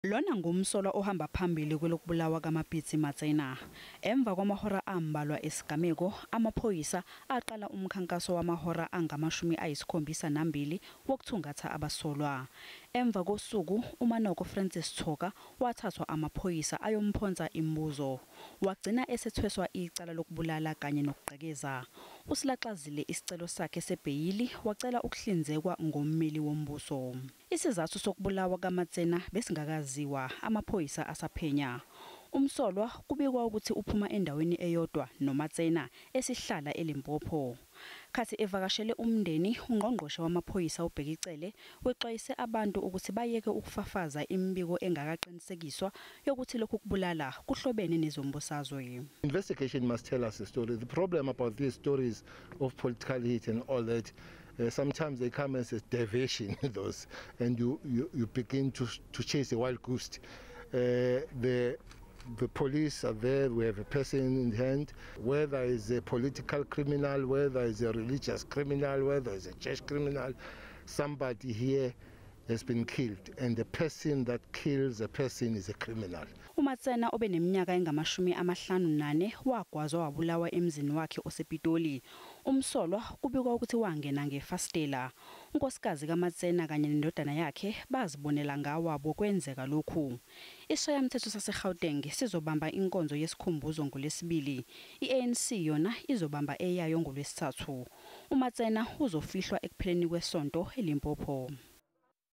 Lona ngumsolwa ohamba phambili kwelokubulawa kaMapitsi Matsena. Emva kwamahora ambalwa esigameko, amaphoyisa aqala umkhankaso wamahora angama-72 wokuthungatha abasolwa. Emva kosuku, uManoko Francis Thoka wathathwa amaphoyisa ayomphonsa imibuzo. Wagcina esethweswa icala lokubulala kanye nokugqekeza. Usilaxazile isicelo sakhe sebheyili, wacela ukuhlinzekwa ngommeli wombuso. Isizathu sokubulawa kaMatsena besingakaziwa, amaphoyisa asaphenya. Umsolwa kubikwa ukuthi uphuma endaweni eyodwa noMatsena esihlala eLimpopo. Khathi evakashele umndeni, ungqongqoshe wamaphoyisa uBheki Cele wexwayise abantu ukuthi bayeke ukufafaza imibiko engakaqinisekiswa yokuthi lokhu kubulala kuhlobene nezombusazwe. Investigation must tell us a story. The problem about these stories of political hate and all that, sometimes they come as a diversion, those, and you begin to chase a wild goose. The police are there, we have a person in hand, whether it's a political criminal, whether it's a religious criminal, whether it's a church criminal, somebody here has been killed, and the person that kills a person is a criminal. UMatsena obeneminyaka engama-54 wagwazwa wabulawa emzini wakhe osePitoli. Umsolwa kubikwa ukuthi wangena ngefastela. Unkosikazi kaMatsena kanye nendodana yakhe bazibonela ngawabo kwenzeka lokhu. Isishayamthetho saseGauteng sizobamba inkonzo yesikhumbuzo ngolwesibili. I-ANC yona izobamba eyayo ngolwesithathu. UMatsena uzofihlwa ekupheleni kwesonto eLimpopo.